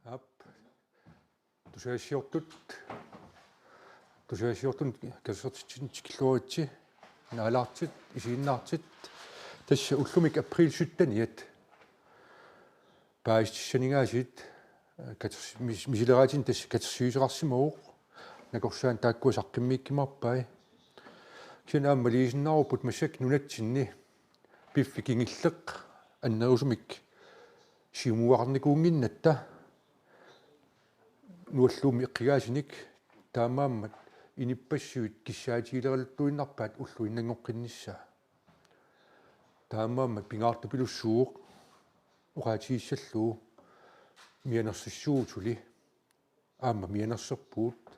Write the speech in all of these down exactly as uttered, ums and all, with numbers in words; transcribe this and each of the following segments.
Aap. Tusagassiortut, tusagassiortunut katersortitsinnut tikilluaritsi, naalaartit, isiginnaartit, tassa ullumi april sytteniat. Paasissutissinnut aasiit, katers-, mis-, misileraatinni tassa katersuisoqarsimavoq, nakorsaaneq taakkua saqqummiukkumaarpai. Kisianni aamma maligisinnaarparput massakkut nunatsinni piffissaq kingulleq annerusumik siumukarnikuunnginnatta Nualluummi eqqugaasunik, taamaammat inuppassuit kissaatigileraluttuinnarpaat ulluinnanngoqqinnissaa. Taamaammat pingaartupilussuuvoq oqaatigissallugu mianersussuugut suli, aamma mianersorpugut.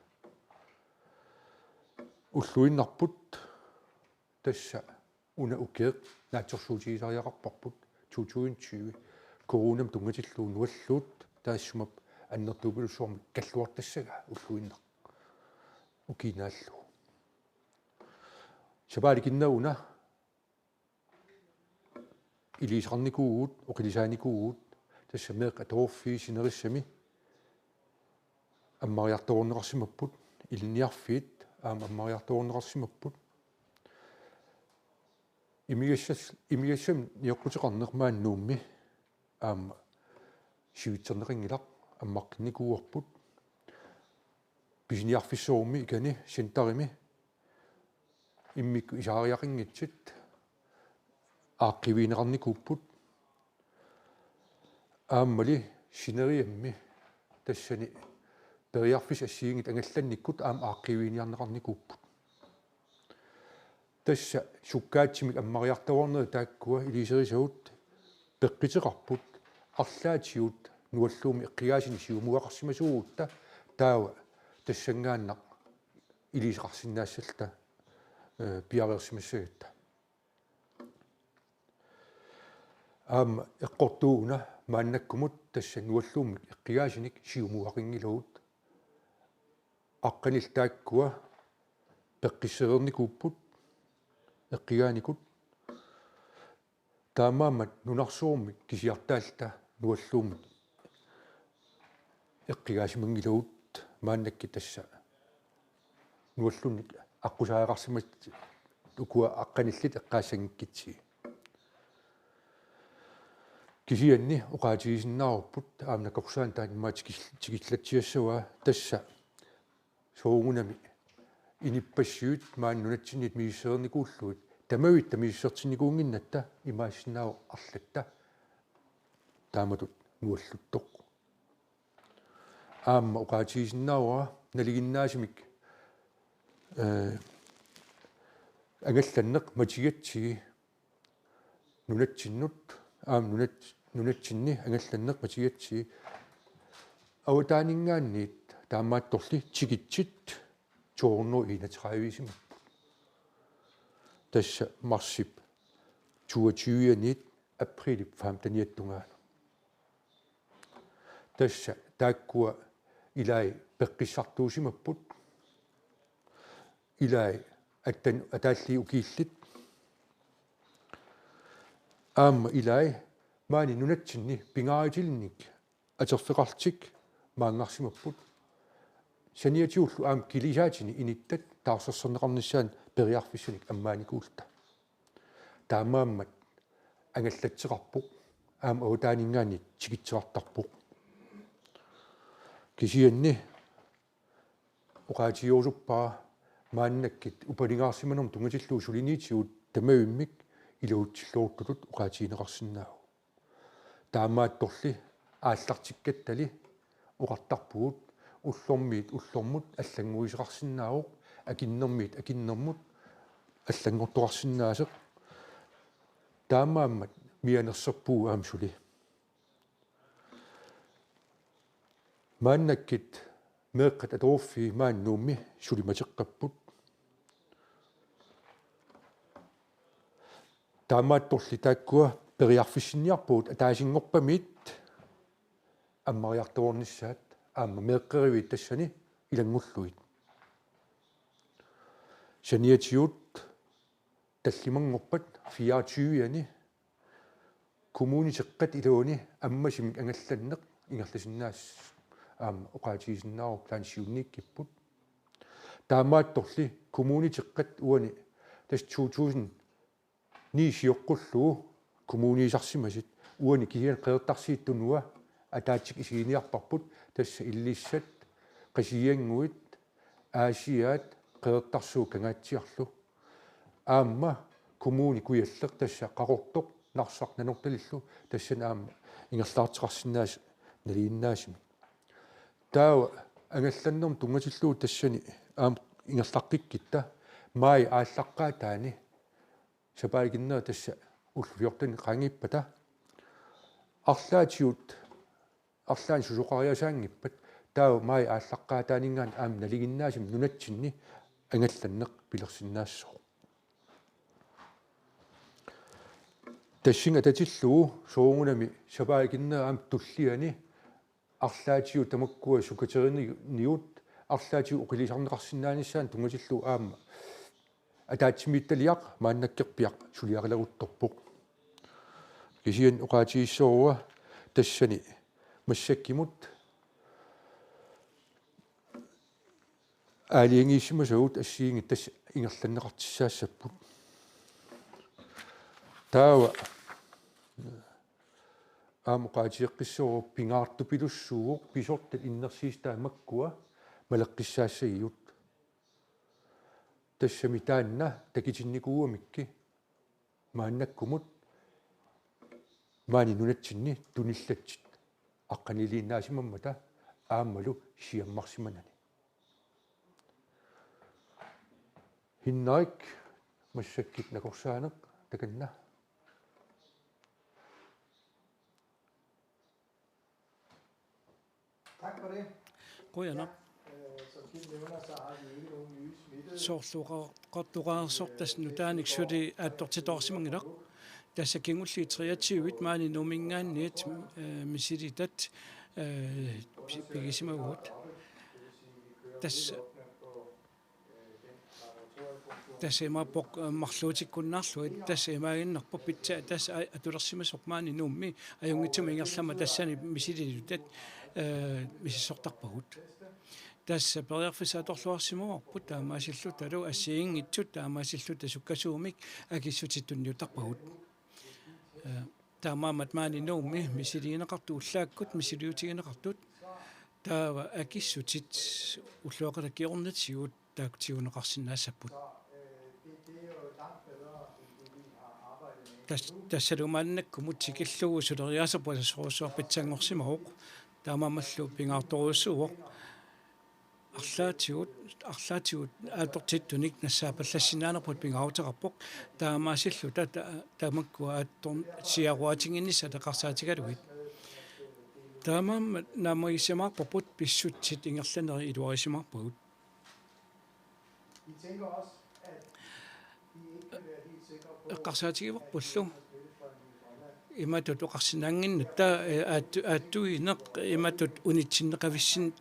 Ulluinnarput tassa una ukeeq naatsorsuutigisariaqarparput, to tusind tyve. Coronamut tunngatillugu nualluut taassuma annertupilussuarmik kalluartassagaa ulluinnaq ukiinaallu. Sapaatip akunnera una iliuuseqarnikuuvugut, oqilisaanikuuvugut, tassa meeqqat atoruuffiit sinerissami ammariartuarneqarsimapput, ilinniarfiit aamma ammariartuarneqarsimapput. Imigassas-, imigassamik nioqquteqarneq maani Nuummi aamma sivitserneqanngilaq, ammaqqinnikuuarput. Pisiniarfissuarmi ikani centerimi immikkut isaariaqanngitsut aaqqiivigineqarnikuupput. Aammali sineriammi tassani periarfissat assigiinngitsut angallannikkut aamma aaqqiiviginiarneqarnikuupput. Tassa sukkaatsumik ammariartuarnerit taakkua iliuuserisagut peqquteqarput, arlaatigut Nualluummi eqqugaasunik siumugaqarsimasuugutta, taava tassanngaannaq iliuuseqarsinnaassalluta, eh, piareersimassagatta. Aamma eqqortuuguna maannakkumut tassa Nualluummi eqqugaasunik siumugaqinngilagut. Aqqanillit taakkua peqqissereernikuupput eqqugaanikut. Taamaammat nunarsuarmi kisiartaalluta Nualluummi eqqugaasimanngilagut, maannakkut tassa Nualluunnik aqqusaaqqaarsimapput ukua aqqanillit eqqaassanngikkukkit. Kisianni oqaatigisinnaavarput aamma nakorsaaneq taanna tikil-, tikillatsiassavaa, tassa soorunami inuppassuit maani nunatsinniit misissoreernikuullugit, tamavitta misissortinnikuunnginnatta imaassinnaavoq arlatta taamatut nualluttoq. Aamma oqaatigisinnaavara nalinginnaasumik, eh, angallanneq matigatsigit nunatsinnut, aamma nunat-, nunatsinni angallanneq matigatsigit avataaninngaanniit taamaattorli tikitsit to hundrede og enogtredive-isimapput. Tassa marsip toogtyve-aniit aprilip femten-iata tungaanut. Tassa taakkua ilai peqqissartuusimapput. Ilai attan-, ataallugit ukiullit. Aamma ilai maani nunatsinni pingaarutilinnik atorfeqarlutik maanngarsimapput. Saniatigullu aamma kilisaatini inuttat taarsersorneqarnissaannut periarfissanik ammaanikuulluta. Taamaammat angallatseqarpoq, aamma avataaninngaanniit tikitseqartarpoq. Kisianni oqaatigerusuppara maannakkut upalingaarsimanermut tunngatillugu suliniutigut tamavimmik iluatsilluartutut oqaatigineqarsinnaavoq. Taamaattorli aallartikkattali oqartarpugut, ullormiit ullormut allannguisoqarsinnaavoq, akunnermiit akunnermut allanngortoqarsinnaasoq. Taamaammat mianersorpugut aamma suli. Maannakkut meeqqat atoruuffiit maani Nuummi suli mateqqapput. Taamaattorli taakkua periarfissinniarpagut ataasinngorpamiit ammariartuarnissaat aamma meeqqeriviit tassani ilanngullugit. Saniatigut tallimanngorpat fireogtyve-ani kommuniteqqat iluani ammasumik angallanneq ingerlasinnaas-, aamma oqaatigisinnaavoq, taanna siunniikkipput. Taamaattorli kommuniteqqat uani tassa to tusind ni sioqqullugu kommuniisarsimasut, uani kisianni Qeqertarsuup Tunua ataatsip isiginiarparput, tassa Ilulissat, Qasigiannguit, Aasiaat, Qeqertarsuup Kangaatsiarlu. Aamma Kommune Kujalleq, tassa Qaqortoq, Narsaq, Nanortalillu, tassani aamma ingerlaartoqarsinnaasut nalinginnaasumik. Taava angallannermut tunngatillugu tassani aamma ingerlaqqikkuta, maj aallaqqaataani, sapaatit-akunneri tassa ullut fjorten qaangiuppata, arlaatigut arlaannik susoqariasaanngippat, taava maj aallaqqaataaninngaanniit aamma nalinginnaasumik nunatsinni angallanneq pilersinnaassooq. Tassunga atatillugu soorunami sapaatit-akunneri aamma tulliani arlaatigut tamakkua sukaterinigut arlaatigut oqilisarneqarsinnaanissaannut tunngatillugu aamma ataatsimiititaliaq maannakkorpiaq suliariluttorpoq. Kisianni oqaatigissavarput tassani massakkut aalajangiissimasagut assigiinngitsut tassa ingerlanneqartussaassapput. Taava aamma oqaatigeqqissavarput pingaartupilussuuvoq pisortat innersuussutaat makkua maleqqissaassagigut. Tassami taanna takutinnikuugamikku maannakkumut maani nunatsinni tunillatsut aqqanilinnaasimammata aammalu siammarsimanani. Hinnarik, massakkut nakorsaaneq takanna. Qujanaq. Soorlu oqa-, oqartoqartoq tassa nutaanik suli aattortittoqarsimanngilaq. Tassa kingulliit treogtyve maani Nuumminngaanniit, eh, misilitat, eh, pi-, pigisimavugut. Tassa Tassa imaappoq, eh, marluutikkunnaarlugit, tassa imaaginnarpoq pitsaat tassa a-, atulersimasoq maani Nuummi ajunngitsumik ingerlammat tassani misililutat, eh, misissortarpagut. Tassa periarfissat atorluarsimavarput taamaasillutalu assigiinngitsut taamaasilluta sukkasuumik akissutit tunniuttarpagut. Eh, taamaammat maani Nuummi misiliineqartut ullaakkut misiliutigineqartut taava akissutit ulluaqatakkiornatigut taakku tiguneqarsinnaassapput. Tas-, tassalu maannakkumut tikillugu suleriaaserput assorsuaq pitsanngorsimavoq. Taamaammallu pingaartorujussuuvoq. Arlaatigut, arlaatigut aattortittunik nassaapallassinnaanerput pingaaruteqarpoq. Taamaasilluta ta-, tamakkua aattorn-, siaruatinnginnissat eqqarsaatigalugit. Taamaammat naammagissimaarparput pissutsit ingerlanerit iluarisimaarpagut. Eqqarsaatigivarpullu imatut oqarsinnaannginnatta, eh, aattu-, aattuineq imatut unitsinneqavissin-,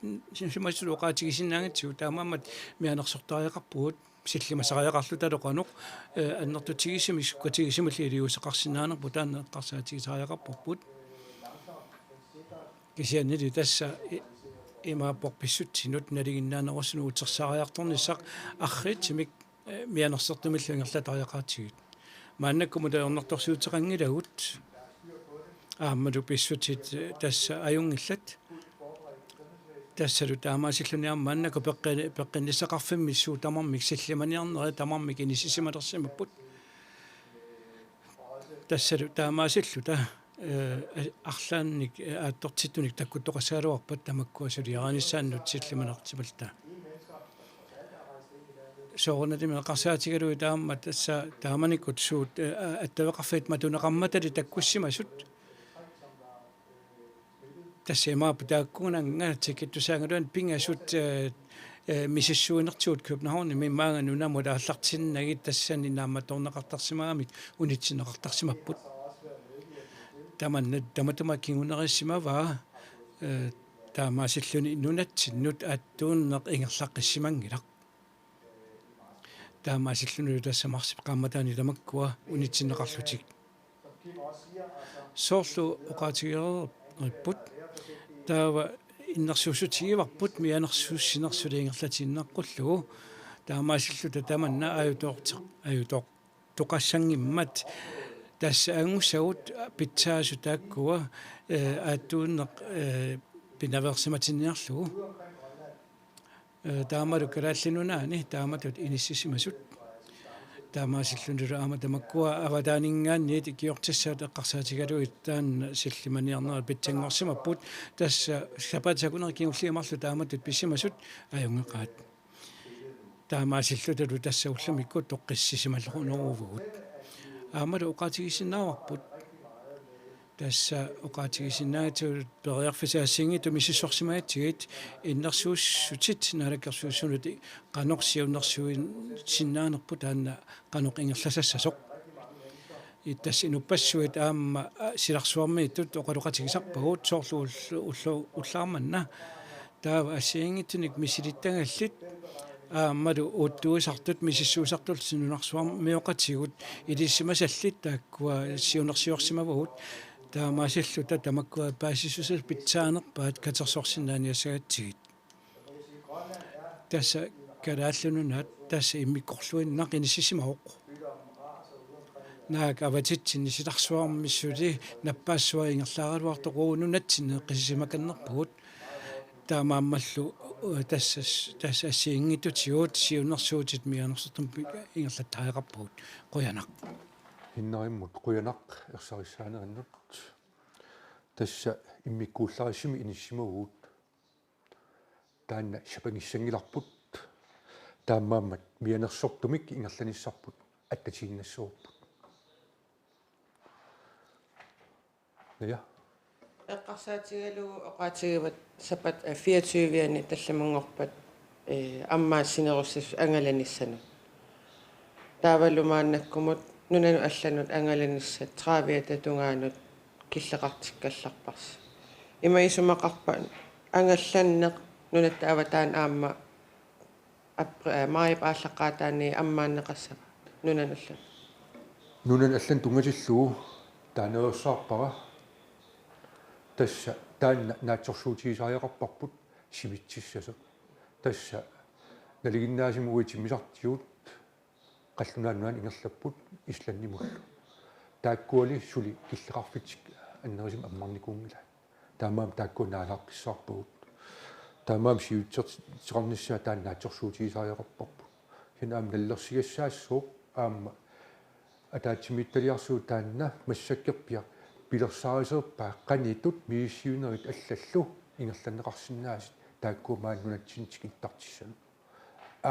simasulu oqaatigisinnaanngitsigut, taamaammat mianersortariaqarpugut sillimasariaqarluta loqanuk, eh, annertutigisumik sukkatigisumillu iliuuseqarsinnaanerput taanna eqqarsaatigisariaqarparput. Kisiannili tassa i-, imaappoq pissutsinut nalinginnaanerusunut utersaariartornissaq arriitsimik, eh, mianersortumillu ingerlatariaqartigit. Maannakkumut ajornartorsiuteqanngilagut aammalu pissutsit, eh, tassa ajunngillat. Tassalu taamaasilluni aamma maannakkut peqqi-, peqqinnissaqarfimmi suut tamarmik sillimaniarnerit tamarmik inissisimalersimapput. Tassalu taamaasilluta, eh, arlaannik, eh, aattortittunik takkuttoqassagaluarpat tamakkua suliarinissaannut sillimanersimalluta. Soorunalimi eqqarsaatigalugit aamma tassa taamanikkut suut, eh, a-, attaveqarfiit matuneqarmatali takkussimasut. Tassa imaappoq taakkunannga tikittussaagaluarluni pingasut, eh, eh, misissuinertigut Københavnimi maanga nunamut aallartinnagit tassani naammattoorneqartarsimagamik unitsinneqartarsimapput. Tamanna tamatuma kingunerissimavaa, eh, taamaasilluni nunatsinnut aattuunneq ingerlaqqissimanngilaq. Taamaasillunilu tassa marsip qaammataani tamakkua unitsinneqarlutik. Soorlu oqaatigereerput. Taava innersuussutigivarput mianersuussineq suli ingerlatiinnaqqullugu. Taamaasilluta tamanna ajutoorti-, ajutoortoqassanngimmat tassa angussagut pitsaasut taakkua, eh, aattuunneq, eh, pinaveersimatinniarlugu. Eh, taamalu Kalaallit Nunaanni taamatut inissisimasut. Taamaasillunilu aamma tamakkua avataaninngaanniit ikiortissaat eqqarsaatigalugit taanna sillimaniarnerat pitsanngorsimapput. Tassa sapaatip akunneri kingulliit marluk taamatut pisimasut ajunngeqaat. Taamaasillutalu tassa ullumikkut toqqissisimalerneruvugut. Aammalu oqaatigisinnaavarput. Tassa oqaatigisinnaagatsigu periarfissat assigiinngitsut misissorsimagatsigit innersuussutit naalakkersuisunut qanoq siunnersuisinnaanerput taanna qanoq ingerlasassasoq. Tassa inuppassuit aamma, a, silarsuarmiittut oqaloqatigisarpagut soorlu ullu-, ullu-, ullaarmanna. Taava assigiinngitsunik misilittagallit aammalu uuttuisartut misissuisartullu nunarsuarmioqatigut ilisimasallit taakkua siunnersiorsimavagut. Taamaasilluta tamakkua paasissuseq pitsaanerpaat katersorsinnaaniassagatsigit. Tassa Kalaallit Nunaat tassa immikkorluinnaq inissisimavoq. Naak avatitsinni silarsuarmi suli nappaassuaq ingerlaaraluartoq uagut nunatsinni eqqissisimakannerpugut. Taamaammallu, eh, tassa, tassa assigiinngitsutigut siunnersuutit mianersortumik ingerlattariaqarpagut. Qujanaq. Hinnarimmut qujanaq ersarissaanerinnut. Tassa immikkuullarissumik inissisimavugut. Taanna sapangissanngilarput. Taamaammat mianersortumik ingerlanissarput attatiinnassavarput. Naja. Eqqarsaatigalugu oqaatigivat sapaatip, eh, fireogtyve-ani tallimanngorpat, eh, ammaassinerussasut angalanissanut. Taavalu maannakkumut nunanut allanut angalanissat tredive-ata tungaanut killeqartikkallarparsi. Ima isumaqarpa angallanneq nunatta avataani aamma apri-, eh, maajip aallaqqaataani ammaanneqassava nunanut allanut? Nunanut allanut tunngatillugu taaneersaarpara. Tassa taanna naatsorsuutigisariaqarparput sivitsissasoq. Tassa nalinginnaasumik uagut timmisartigut qallunaat nunaannut ingerlapput Islandimullu. Taakkuali suli killeqarfitsik annerusumik ammarnikuunngilaat. Taamaammat taakkua naalaaqqissaarpagut. Taamaammat siuterteqarnissaa taanna naatsorsuutigisariaqarparput. Kisianni aamma nalilersugassaassooq aamma ataatsimiititaliarsuuvoq taanna massakkorpiaq pilersaariserpaa qanoq ittoq misissuinerit allallu ingerlanneqarsinnaasut taakkua maani nunatsinni tikittartissanut.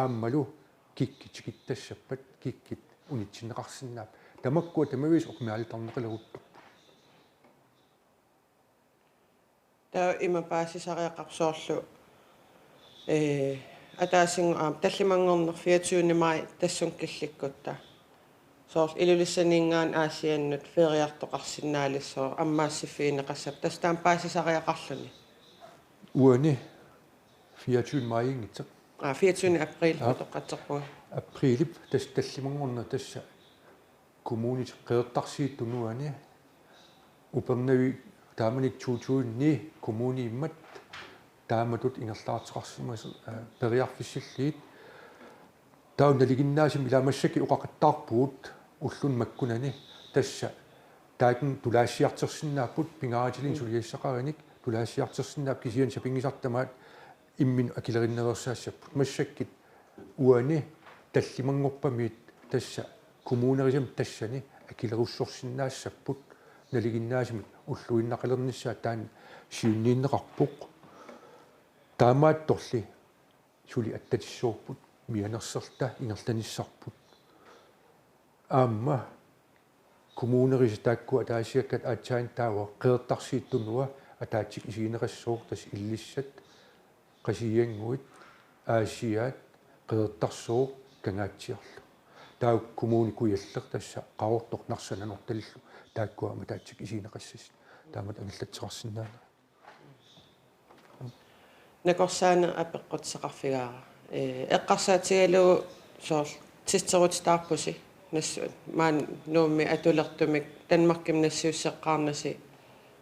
Aammalu kikkut tikittassappat kikkut unitsinneqarsinnaapput. Tamakkua tamaviisa oqimiaalitarneqaleruttorput. Taava ima paasisariaqarpoq soorlu, eh, ataasinngooq aamma tallimanngorneq fireogtyvende maj tassunga killikkutta. Soorlu Ilulissaninngaanniit Aasiannut feriartoqarsinnaalissaaq ammaassiffigineqassappat tassa taama paasisariaqarluni. Uani fireogtyvende majiinngitsoq. Aa, fireogtyvende april. Aa. Utoqqatserpunga. Aprilip tassa tallimanngorneq tassa kommunit Qeqertarsuup Tunuani Upernavik taamani to tusind ni kommuniimmat taamatut ingerlaartoqarsimasoq, eh, periarfissillugit. Taava nalinginnaasumik ilaa massakkut oqaqattaarpugut ulluni makkunani tassa taakku tulaassiartorsinnaapput pingaartilluni suliassaqarnikuunik tulaassiartorsinnaapput kisianni sapinngisartut tamaat imminnut akilerinnaveersaassapput. Massakkut uani tallimanngorpamiit tassa kommunerisami tassani akilerussorsinnaassapput nalinginnaasumik ulluinnaqalernissaa taanna siunniunneqarpoq. Taamaattorli suli attatissavarput mianersorluta ingerlanissarput. Aamma kommunerisat taakkua ataasiakkaat aatsaat taava Qeqertarsuup Tunua ataatsikkut isigineqassooq tassa Ilulissat, Qasigiannguit, Aasiaat, Qeqertarsuup Kangaatsiarlu. Taava Kommune Kujalleq tassa Qaqortoq Narsaq Nanortalimillu taakkua aamma ataatsikkut isigineqassasut. Taamatut angerlatseqarsinnaanerat. Nakorsaaneq apeqqutissaqarfigaara. Ee, eqqarsaatigalugu soorlu tesserutitaarpusi nassu-, maani Nuummi atulertumik Danmarkimi nassiusseqqaarnasi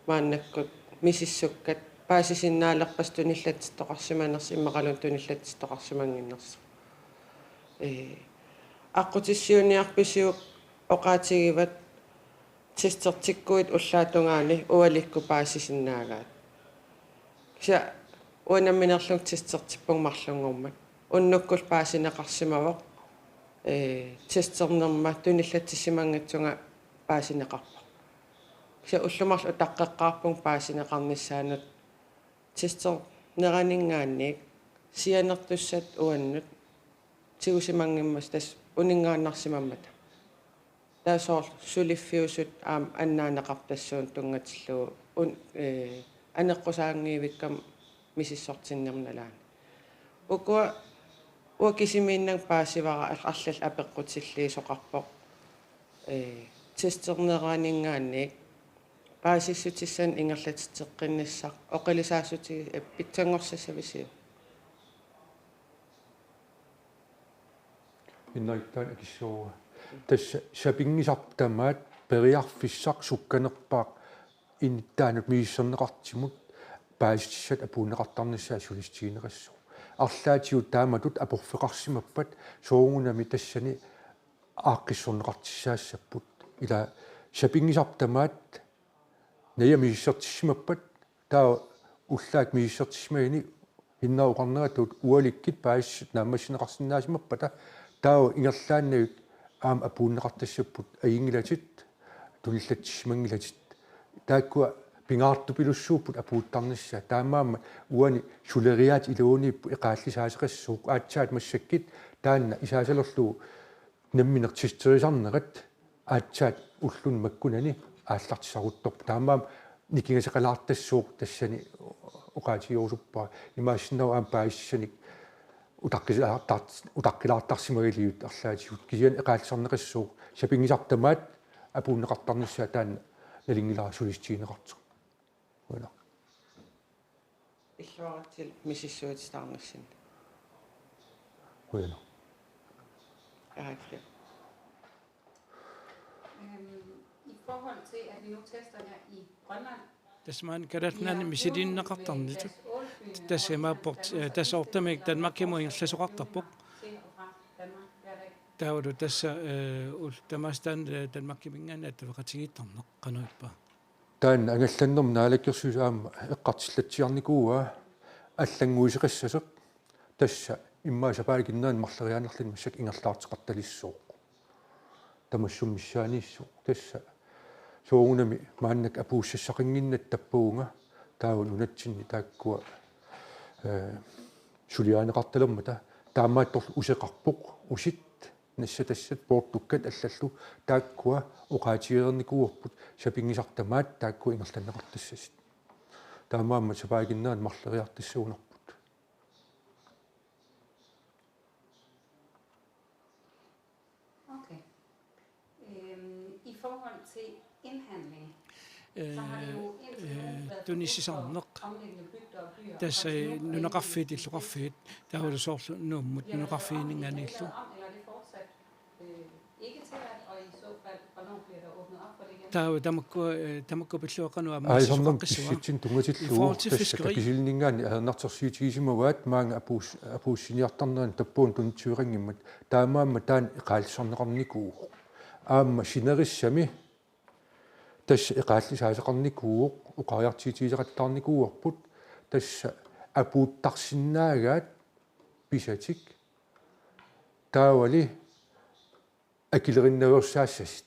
maannakkut misissukkat paasisinnaalerpasi tunillatsittoqarsimanersoq immaqaluunniit tunillatsittoqarsimannginnersoq. Ee, aqqutissiuunniarpisiuk oqaatigivat testertikkuit ullaap tungaani ualikkut paasisinnaagaat. Kisianni uanga nammineerlunga testertippunga marlunngormat. Unnukkullu paasineqarsimavoq, ee, testernerma tunillatsissimanngitsunga paasineqarpoq. Kisianni ullut marluk utaqqeqqaarpunga paasineqarnissaanut testerneraninngaanniit sianertussat uannut tigusimanngimmat tassa uninngaannarsimammata. Taava soorlu suliffiusut aamma annaaneqartassuunik tunngatillugu un-, ee, aneqqusaanngivikkama misissortinnermi nalaani. Ukua uanga kisimiinnanga paasivara al-, arlallit apeqqutilliisoqarpoq, ee, testerneraninngaanniit paasissutissanik ingerlatitseqqinnissaq oqilisaassuti-, ee, pitsanngorsassavissiuk? Innarittaan akissuua. Tassa sapinngisarput tamaat periarfissaq sukkanerpaaq innuttaanut misissorneqartumut paasissutissat apuunneqartarnissaat sulissutigineqassaaq. Arlaatigut taamatut aporfeqarsimappat soorunami tassani aaqqissorneqartussaassapput. Ila sapinngisarput tamaat naja misissortissimappat taava ullaaq misissortissimaguni innaruqarneratut ualikkut paasissutissat naammassineqarsinnaasimappata taava ingerlaannaq aamma apuunneqartassapput ajunngilaq tunillatsissimanngilatit. Taakkua pingaartupilussuupput apuuttarnissaat. Taamaammat uani suleriaaseq iluaniippoq eqaallisaasoqassaaq aatsaat massakkut taanna isaasalerlugu nammineq testerisarnerat aatsaat ulluni makkunani aallartisaruttorpoq. Taamaammat nikingassaqalaartassaaq tassani oqaatigerusuppara. Imaassinnaavoq aamma paasissutissanik utaqqilaartar-, utaqqilaartarsimagaliuk arlaatigut. Kisianni eqaallisarneqassaaq sapinngisarput tamaat apuunneqartarnissaa taanna nalunngilara sulissutigineqartoq. Uanga. Illuaratsillu misissuititaarnissinni. Qujanaq. Jeg har ikke flere. Øhm, i forhold til, at vi nu tester her i Grønland, tassa maani Kalaallit Nunaanni misiliineqartarnitut. Tassa imaappoq, eh, tassa ortamik Danmarkimut ingerlasoqartarpoq. Taavalu tassa, eh, ul-, tamaasa taanna, eh, Danmarkiminngaanniit attaveqatigiittarneq qanoq ippa? Taanna angallannermut naalakkersuisut aamma eqqartullatsiarnikuuaa allannguisoqassasoq tassa immaqa sapaakinnerani marloriaanerluni massakkut ingerlaartoqartalissaaq. Tamassuma missaaniissaaq tassa soorunami maannakkut apuussassaqannginnatta tappavunga taava nunatsinni taakkua, eh, suliarineqartalermata taamaattorli useqarpoq usit nassatassat poortukkat allallu taakkua oqaatigereernikuuarput sapinngisarput tamaat taakkua ingerlanneqartassasut. Taamaammat sapaakinnerani marloriartassagunarput. Okay. Øhm, i forhold til indhandling, så har det jo indtil nu været forbudt for omliggende bygder og byer at have nunaqarfiit, illoqarfiit, taavalu soorlu Nuummut nunaqarfiininngaanniillu. Om, eller er det fortsat, øh, ikke tilladt, og i så fald, hvornår bliver der åbnet op for det igen? Taava tamakku, eh, tamakku pilluaqqanu aamma aalisarnermut pissutsit tunngatillugu tassa kapisilinngaanniit ajornartorsiutigisimavaat maanga apuus-, apuussiniartarnerani tappavunga tunniuteqanngimmat. Taamaammat taanna eqaallisarneqarnikuuvoq. Aamma sinerissami tassa eqaallisaasoqarnikuuvoq, oqariartuutigisoqattaarnikuuarput, tassa apuuttarsinnaagaat pisatik. Taavali akilerinnaveersaassasut.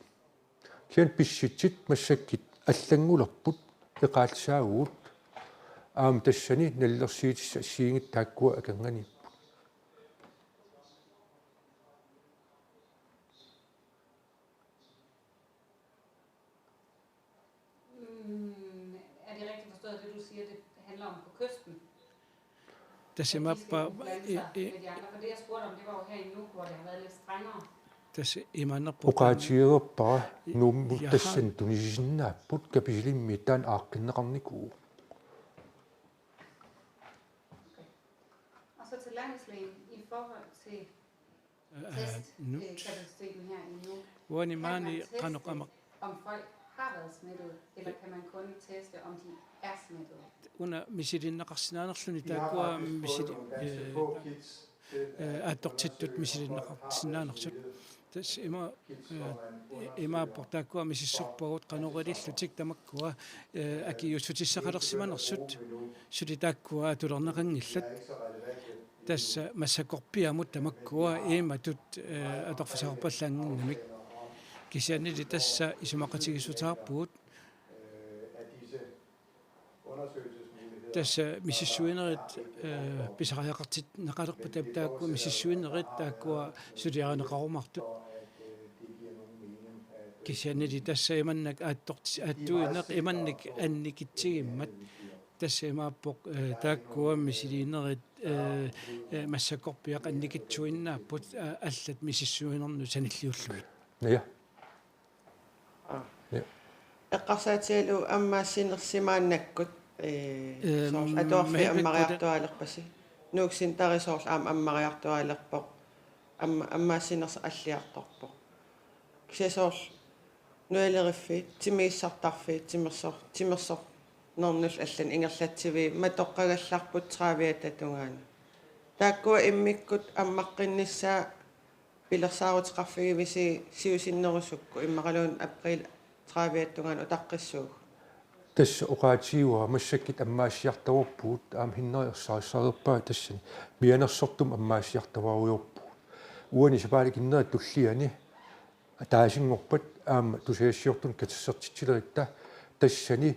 Kisianni pissutsit massakkut allanngulerput eqaallisaavugut. Aamma tassani nalilersuutissat assigiinngitsut taakkua akornanniipput. Mm, er det rigtigt forstået, det du siger, det handler om på kysten? Tassa imaappa, at de skal kunne blande sig med de andre, for det, jeg spurgte om, det var jo her i Nuuk, hvor det har været lidt strengere. Tassa imaannerpoq oqaatigereerpara Nuummut tassani tunisisinnaapput, kapisilimmiit taanna aaqqinneqarnikuuvoq. Okay. Og så til landslægen i forhold til øh, nu, øh, kapaciteten her i Nuuk. Uani maani qanoq amaq. Om folk har været smittet, eller kan man kun teste, om de er smittet? Una misilinneqarsinnaanerluni taakkua misili-, eh, eh, aattortittut misilinneqarsinnaanersut. Tassa ima, eh, imaappoq taakkua misissorpagut qanoq ilillutik tamakkua, eh, akiuussutissaqalersimanersut. Suli taakkua atulerneqanngillat. Tassa massakkorpiamut tamakkua imatut, eh, atorfissaqarpallaannginnamik. Kisiannili tassa isumaqatigiissutaarpugut. Tassa misissuinerit, eh, pisariaqartinneqalerpata taakku misissuinerit taakkua suliarineqarumaartut. Kisiannili tassa imannak aattorti-, aattuineq imannak annikitsigimmat. Tassa imaappoq, eh, taakkua misiliinerit, eh, eh, massakkorpiaq annikitsuinnaapput, eh, allat misissuinernut sanilliullugit. Ja. Aa. Ja. Eqqarsaatigalugu ammaassinersimaannakkut, eh, ehm, soorlu atuarfiit ammariartuaalerpasi. Nuuk Centeri soorlu aamma ammariartuaalerpoq. Amma-, ammaassinersoq alliartorpoq. Kisianni soorlu nujaleriffiit, timigissartarfiit, timersor-, timersornernullu allanik ingerlatsiviit, matoqqagallarput tredive-ata tungaanut. Taakkua immikkut ammaqqinnissaat pilersaaruteqarfigivisi siusinnerusukkut immaqaluunniit april tredive-ata tungaanut utaqqissuugut? Tassa oqaatigivara massakkut ammaassiartaruuppugut, aamma Henrik ersarissareerpaa tassani. Mianersortumik ammaassiartaruupput. Uani sapaatip akunneri tulliani ataasinngorpat aamma tusagassiortunik katersortitsileritta tassani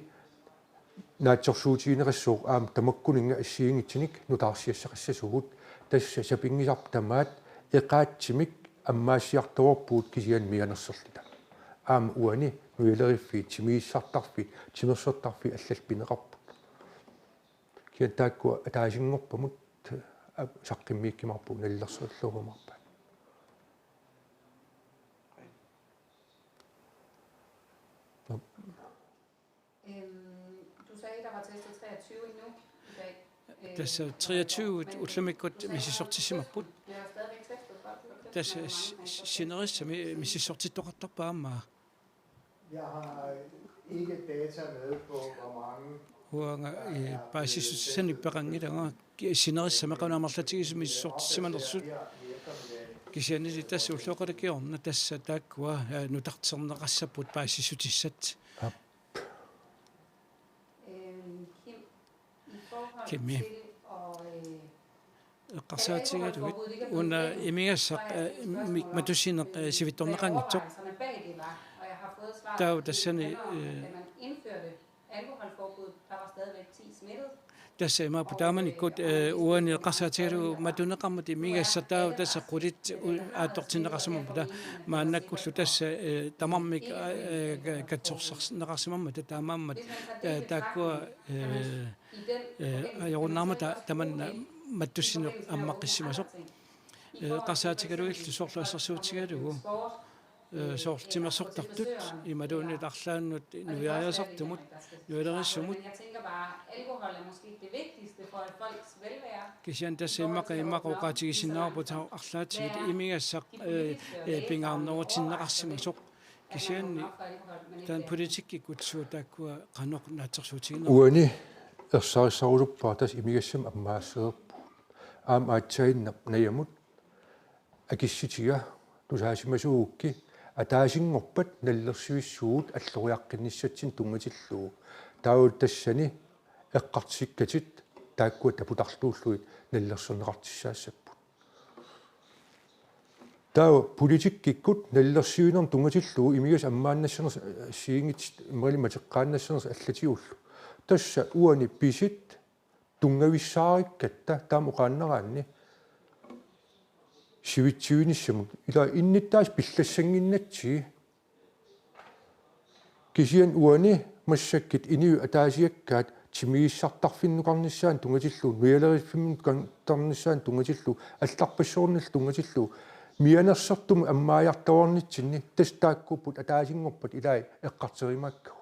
naatsorsuutigineqassaaq aamma tamakkuninnga assigiinngitsunik nutaarsiassaqassasugut, tassa sapinngisarput tamaat eqaatsimik ammaassiartaruuppugut kisianni mianersorluta. Aamma uani nujaleriffiit, timigissartarfiit, timersortarfiit allallu pineqarput. Kisianni taakkua ataasinngorpamut, ap-, saqqummiukkumaarpugut, nalilersorluarumaarpaat. Nå. Øhm, du sagde, der var testet treogtyve i Nuuk i dag. Øhm, tassa treogtyve ullumikkut misissortissimapput. Bliver der stadigvæk testet folk? Tassa s-, s-, sinerissami misissortittoqartarpaa aamma. Jeg har ikke data med på, hvor mange. Uanga, eh, paasissutissanik peqanngilanga, ki-, sinerissami qanoq amerlatigisumik misissortissimanersut. Kisiannili tassa ulloqalakiorna tassa taakkua, eh, nutarterneqassapput paasissutissat. Aap. Øhm, Kim, i forhold Kimi. Til at, øh, eqqarsaatigalugit una imigassaq, eh, mik-, matussineq, eh, sivitsorneqanngitsoq. Taava tassani, eh, tassa imaappoq taamanikkut, eh, uani eqqarsaatigalugu matuneqarmat imigassaq taava tassa qulit u-, aattortinneqarsimammata maannakkullu tassa, eh, tamarmik, eh, ka-, katsorsarneqarsimammata taamaammat, eh, taakkua, eh, Eh, ajorunnaarmata tamanna mattussineq ammaqqissimasoq. Eh, eqqarsaatigalugillu soorlu assersuutigalugu. Eh, soorlu timersortartut imaluunniit arlaannut nuiaasartumut, nuialerissumut. Kisianni tassa immaqa, immaqa oqaatigisinnaavarput arlaatigut imigassaq, eh, eh, pingaarnerutinneqarsimasoq. Kisianni taanna politikkikkut suut taakkua qanoq naatsorsuutiginerat? Uani ersarissarusuppara tassa imigassamik ammaassereerpugut. Aamma aatsaannguaq najamut akissutiga tusaasimasuugukku ataasinngorpat nalilersuissuugut alloriaqqinnissatsinnut tunngatillugu. Taava tassani eqqartusikkatit taakkua taputartuullugit nalilersorneqartussaassapput. Taava politikkikkut nalilersuinermut tunngatillugu imigassaq ammaannassanersoq, eh, assigiinngitsoq imaluunniit matoqqaannassanersoq allatigullu. Tassa uani pisit tunngavissaarikkatta taama oqaannaraanni sivitsivinissamut. Ila innuttaasut pillassannginnatsigit. Kisianni uani massakkut inuit ataasiakkaat timigissartarfinnukarnissaannut tunngatillugu, nujaleriffimmut kan-, tarnissaannut tunngatillugu, allarpassuarnillu tunngatillugu, mianersortumik ammaajartuarnitsinni tassa taakkuupput ataasinngorpat ilai eqqartorumaakkagut.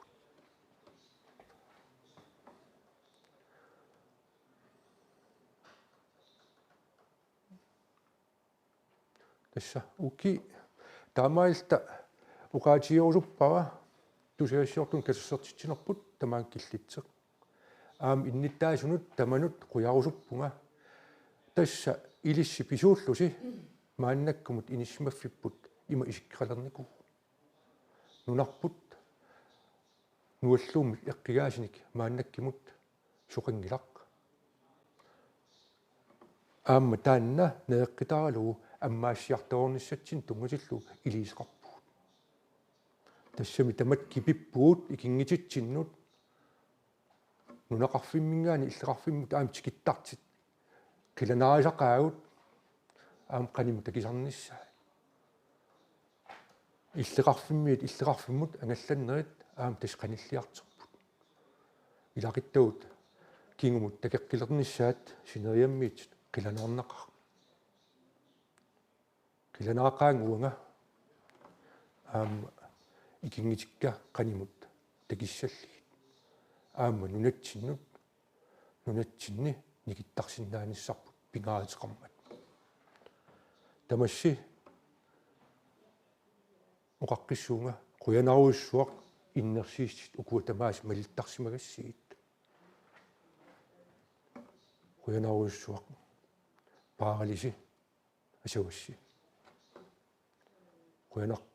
Tassa ukiut taamaalilluta oqaatigerusuppara tusagassiortunut katersortitsinerput tamaanga killitseq. Aamma innuttaasunut tamanut qujarusuppunga. Tassa ilissi pisuullusi maannakkumut inissisimaffipput ima isikkoqalernikuuvoq. Nunarput nualluummik eqqigaasinik maannakkut soqanngilaq. Aamma taanna nereqqitaralugu ammaassiartoornissatsinnut tunngatillugu iliuuseqarpugut. Tassami tamatta kipippugut ikinngutitsinnut nunaqarfimminngaanniit illoqarfimmut aamma tikittartut. Qilanaarisaqaagut aamma qanimut takusarnissaat. Illoqarfimmiit illoqarfimmut angallannerit aamma tassa qanilliartorput. Ilaquttagut kingumut takoqqilernissaat sineriammiit qilanaarnaqaaq. Qilanaaqaanga uanga aamma ikinngutikka qanimut takissallugit. Aamma nunatsinnut, nunatsinni nikittarsinnaanissarput pingaaruteqarmat. Tamassi oqaqqissuunga qujanarujussuaq innersuussisut ukua tamaasa malittarsimagassigit. Qujanarujussuaq. Paaralisi. Asavassi. Qujanaq